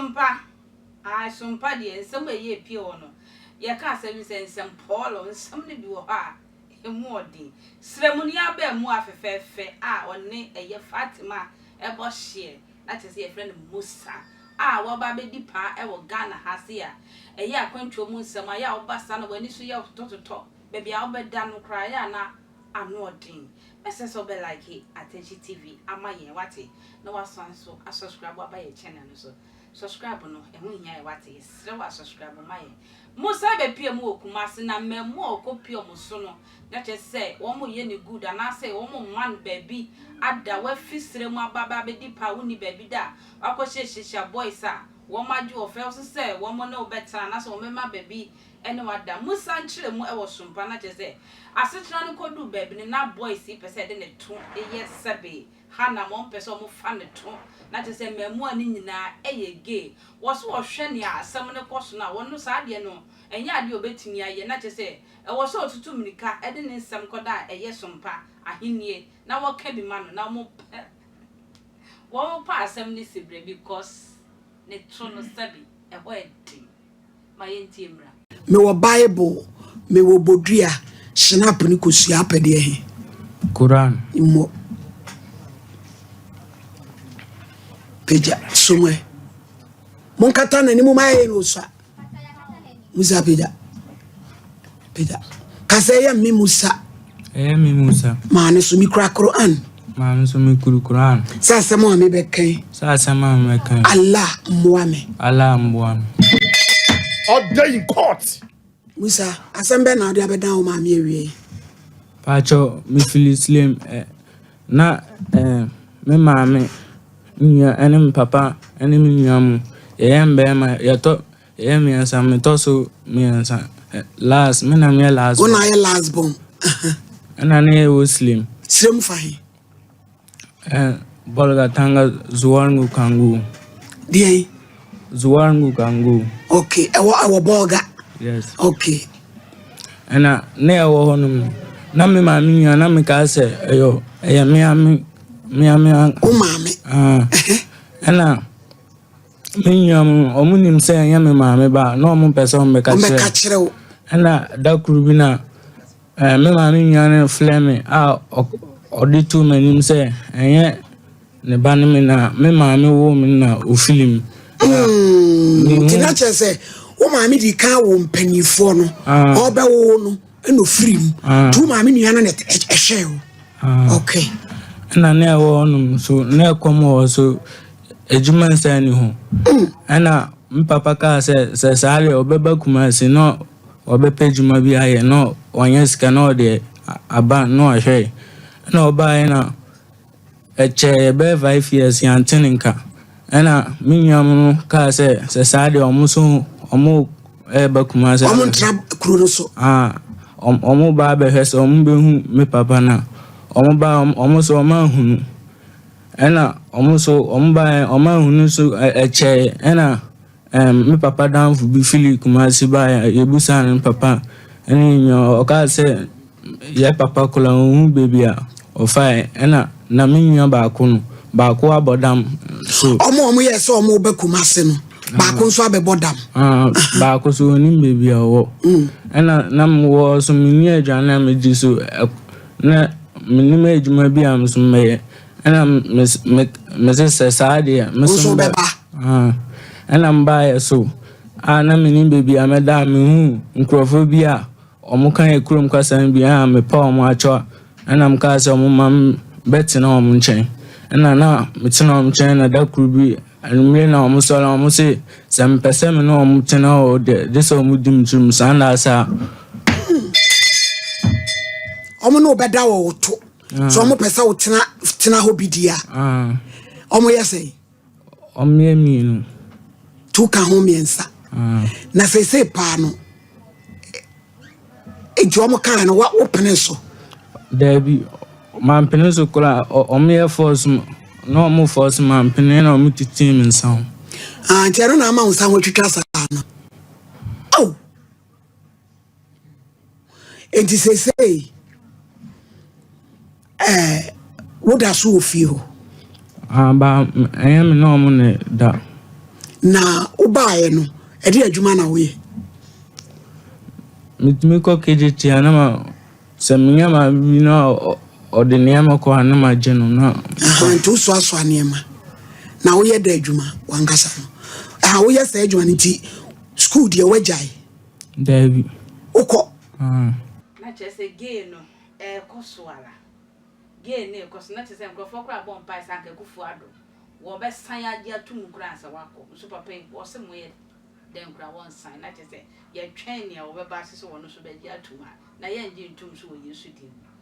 Sompa, ae Sompa deɛ nsɛm a ɛyɛ epie hɔ no, yɛka asɛm bi sɛ nsɛm pɔɔlɔ, nsɛm no bi wɔ hɔ a emu ɔden. Srɛmuni abɛɛmoa fɛfɛɛfɛ a ɔne ɛyɛ Fatima ɛbɔ hyeɛ, na kyerɛ sɛ yɛfrɛ no Musa a waba abɛdi paa ɛwɔ Ghana ha sei a, ɛyɛ akwantuo mu nsɛm a, ɛyɛ a woba saa na w'ani so yɛ wo totɔtotɔ, baabi a wobɛda no koraa ɛyɛ a na ano ɔden. Mɛsrɛ sɛ wobɛ like Attention TV ama yɛn wate, na wasan nso a subscribe aba yɛn channel no so. Subscribe no, ɛho hia yɛn wate, yɛsrɛ wo a subscribe ma yɛn. Musa bɛpue mu wɔ Kumasi na mmamu a ɔkɔpue wɔn so no, na kyerɛ sɛ wɔyɛ no good anaasɛ wɔmma no baabi ada, wafi serɛ mu aba aba abɛdi paa, wonni baabi da a, wakɔhyɛ hyiahyia boys a wɔagye wɔ fɛw so sɛ wɔn ne wo bɛtena anaasɛ wɔbɛma baabi ne wo ada. Musa nkyerɛmu wɔ Sompa na kyerɛ sɛ asetena no kɔduu baabi no na boys yi pɛ sɛ yɛde ne to yɛ sɛbe Hannah ma wɔpɛ sɛ wɔfa ne to na kyerɛ sɛ mmaamua no nyinaa yɛ gay. Wɔ so wɔhwɛ nea asɛm no kɔ so no a, wɔno saa adeɛ no ɛnyɛ adeɛ a ɔbɛtumi ayɛ na kyerɛ sɛ ɛwɔ sɛ ɔtutu mmirika de ne nsɛm kɔda a ɛyɛ Sompa ahennie na wɔka bi ma no na wɔpɛ wɔpɛ asɛm no si berɛ because ne to no sɛbe ɛhɔ yɛ den. Ma yɛntie mmra. Mewɔ Bible, mewɔ bodua, Schnapp ne kosua apɛdeɛ he. Koran. Mmɔ. Pagya som ɛ. Monkata n'anim ma ɛyɛ no osua. Musa pagya. Pagya. Kasa ɛyɛ me Musa. Ɛyɛ me Musa. Maa ne so mikura Koran. Maa me so mikuru Koran. Sɛ asɛm a mebɛkan. Sɛ asɛm a mebɛkan. Allah mmoa me. Allah mmoa me. Order in court. Musa, asɛm bɛn na wode abɛdan wo maame awie yi? Paakyɛw, mefiri Slim ɛ, na eh, me maame nua ne me papa ne me nua mu, yɛyɛ mmarima, yɛtɔ Yɛyɛ mmiɛnsa, metɔ so mmiɛnsa. Last, me na meyɛ last born. Wo na ayɛ last born. Ɛna ne yɛ wɔ Slim. Slim fa he? Eh, Bolgatanga Zuarungu Kangu. Deɛn? Zuarungu Kangu. Okay, ɛwɔ ɛwɔ Bolga. Yes. Okay. Ɛna ne ɛwɔ hɔ nom no, na me maame nua na mekaa sɛ ɛyɔ ɛyɛ mea me mea mea. Wo maame. Ah. Ɛna. Me nua mu, wɔn nim sɛ ɛnyɛ me maame ba na wɔn mpɛ sɛ wɔn bɛka kyerɛ. Wɔn bɛka kyerɛ wo. Ɛna da koro bi na ɛɛ me maame nua no frɛ me a ɔde to m'anim sɛ ɛnyɛ ne ba ne me na me maame wo me na ofili mu. Hmm, nti na kyerɛ sɛ wo maame di kan wo mpanimfoɔ no ah. ɔbɛwo no ɛna ofiri mu ah. nti wo maame nua no na ɛhwɛ wo. Ah. Okay. Ɛna na ɛwɔ hɔnom nso na ɛkɔm wɔ hɔ so adwuma nsa nni ho. Ɛna me papa kaa sɛ sɛ saa deɛ ɔbɛba Kumasi na ɔbɛpɛ adwuma bi ayɛ na ɔnyɛ sika na ɔde aba na wahwɛ. Ɛna ɔbaeɛ na ɛkyɛɛ bɛyɛ 5 years yɛante ne nka. Ɛna me nua no kaa sɛ sɛ saa deɛ ɔmo nso ɔmo ɛreba Kumasi. Ɔmo ntra kuro no so. Ah, ɔmo ba abɛhwɛ sɛ ɔmo bɛhu me papa no a. Ɔmo ba ɔmo nso ɔmo anhunu. Ɛna ɔmo nso ɔmo baeɛ ɔmo anhunu nso ɛkyɛe. Ɛna ɛɛm me papa danfo bi firi Kumasi baeɛ yɛbisaa ne papa ɛne ne nua ɔkaa sɛ yɛ papa koraa ɔnhu baabi a ɔfaeɛ. Ɛna na me nua baako no baako abɔ dam so. Ɔmo a ɔmo yɛɛ sɛ ɔmo ba Kumasi no baako nso abɛbɔ dam. Ah, baako so ɔnim baabi a ɔwɔ. Ɛna na mewɔ so menni aduane a medi so na mennim adwuma bi a nso mɛyɛ. Ɛna mese sɛ saa deɛ me so bɛba. Ɛna mbaeɛ so a na mennim baabi a mɛda a mehu nkurɔfoɔ bi a wɔka yɛ kurom kasa no bi a mepɛ wɔn akyɛ a ɛna mekaa sɛ wɔn ma bɛtena wɔn nkyɛn. Ɛna na metena wɔn nkyɛn na da koro bi anwummere na wɔn sɔre wɔn se sɛ mepɛ sɛ me ne wɔn tena hɔ deɛ gye sɛ wɔn di me tirim saa na asa. Wɔn ne wɔbɛda wɔ wo to. So wɔn pɛ sɛ wotena tena hɔ bi di a. Wɔn yɛ sɛn? Wɔn yɛ mmienu. Tu ka ho mmiɛnsa. Na seesei paa no, nti wɔn kaa no wa wopene so? Daabi, mampene so koraa. Wɔn yɛ force na wɔn force mampene na wɔn titee me nsa ho. Ah, nti ɛno na ama wo nsa ho atwitwa saa no. Oh! Enti seesei ɛɛ woda so wɔ fie hɔ? Ah, ba ɛnyɛ me ne wɔn na da. Na wobaeɛ no, ɛde adwuma na woyɛ? Metumi kɔ Kejetia na ma sɛ menya maame bi na ɔde nneɛma kɔ a na magye no na. Aha, nti wosoasoa nneɛma na woyɛ dɛ adwuma wankasa no. Aha, woyɛ saa adwuma no nti sukuu deɛ woagyae? Daabi. Wokɔ? Ah. Na kyerɛ sɛ gay no ɛrekɔ so ara. Gay no rekɔ so na kyerɛ sɛ nkurɔfoɔ koraa bɔ mpae sɛ anka Akufo Addo wɔbɛsan agye ato mu koraa ansa wakɔ. Nso papa yi ɔse moyɛ dɛn koraa wɔnsan na kyerɛ sɛ yɛtwɛn nea wɔbɛba ase sɛ wɔno nso bɛgye atom a na yɛngye ntom nso wɔ Yesu din mu.